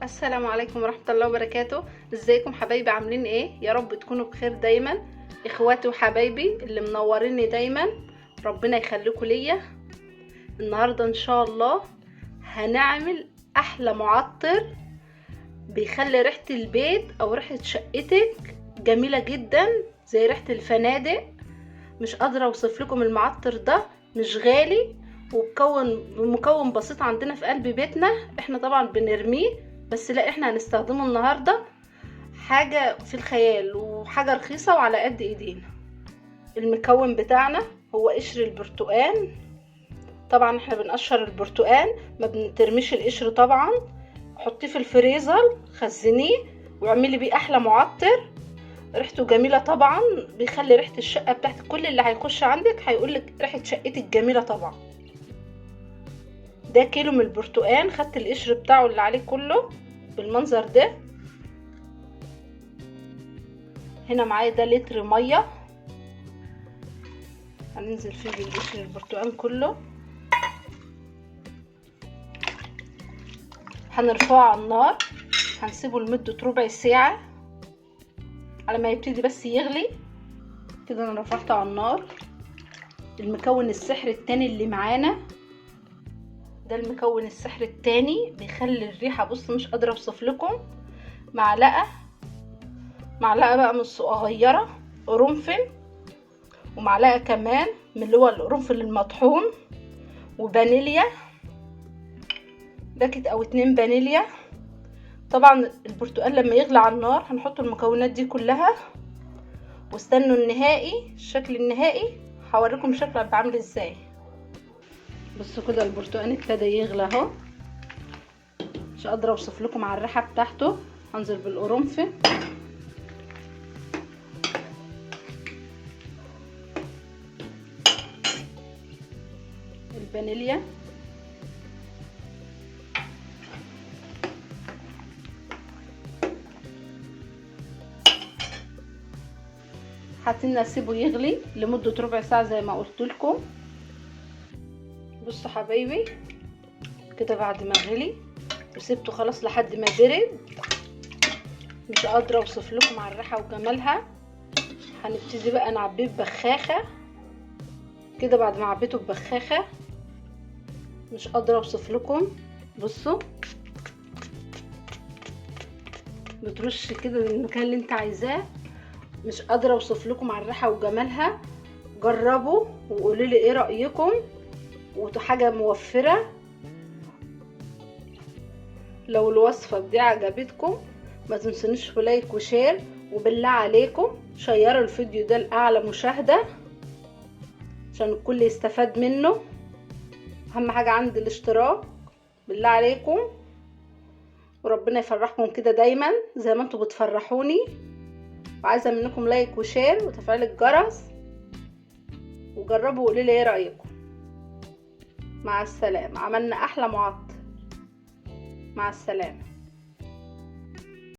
السلام عليكم ورحمة الله وبركاته. ازيكم حبايبي، عاملين ايه؟ يا رب تكونوا بخير دايما. اخواتي وحبايبي اللي منوريني دايما، ربنا يخليكم ليا. النهارده ان شاء الله هنعمل احلى معطر بيخلي ريحة البيت او ريحة شقتك جميلة جدا زي ريحة الفنادق. مش قادرة اوصف لكم المعطر ده، مش غالي ومكون بسيط عندنا في قلب بيتنا، احنا طبعا بنرميه بس لا احنا هنستخدمه النهارده. حاجة في الخيال وحاجة رخيصة وعلى قد ايدينا. المكون بتاعنا هو قشر البرتقال. طبعا احنا بنقشر البرتقال، ما بنترميش القشر طبعا. حطيه في الفريزر، خزنيه واعملي بيه احلى معطر، ريحته جميلة طبعا، بيخلي ريحه الشقة بتاعتك كل اللي هيخش عندك هيقولك ريحه شقتك جميلة طبعا. ده كيلو من البرتقال، خدت القشر بتاعه اللي عليه كله بالمنظر ده. هنا معايا ده لتر مية هننزل فيه بالقشر البرتقال كله. هنرفعه على النار، هنسيبه لمدة ربع ساعة على ما يبتدي بس يغلي كده. انا رفعته على النار. المكون السحر التاني اللي معانا ده، المكون السحر التاني بيخلي الريحة، بص مش قادرة اوصف لكم. معلقه بقى من صغيرة قرنفل، ومعلقة كمان من اللي هو القرنفل المطحون، وفانيليا باكت او 2 فانيليا. طبعا البرتقال لما يغلي على النار هنحط المكونات دي كلها، واستنوا النهائي، الشكل النهائي هوريكم شكله هيبقى عامل ازاي. بصوا كده البرتقال ابتدى يغلى اهو، مش قادرة اوصف لكم على الريحة بتاعته. هنزل بالقرنفل، الفانيليا، حاطين نسيبه يغلي لمدة ربع ساعة زي ما قلت لكم. بصوا حبايبي كده بعد ما غلي وسبته خلاص لحد ما برد، مش قادرة اوصف لكم على الريحة وجمالها. هنبتدي بقى نعبيه ببخاخه كده. بعد ما عبيته ببخاخه مش قادرة اوصف لكم. بصوا بترش كده المكان اللي انت عايزاه، مش قادرة اوصف لكم على الريحة وجمالها. جربوا وقولوا لي ايه رايكم، وحاجه موفره. لو الوصفة دي عجبتكم ما تنسونيش في like و share، وبالله عليكم شيروا الفيديو ده لاعلى مشاهده عشان الكل يستفاد منه. اهم حاجة عندي الاشتراك، بالله عليكم، وربنا يفرحكم كده دايما زي ما انتوا بتفرحوني. وعايزه منكم like و share وتفعيل الجرس، وجربوا وقولوا لي ايه رايكم. مع السلامة. عملنا احلى معطر. مع السلامة.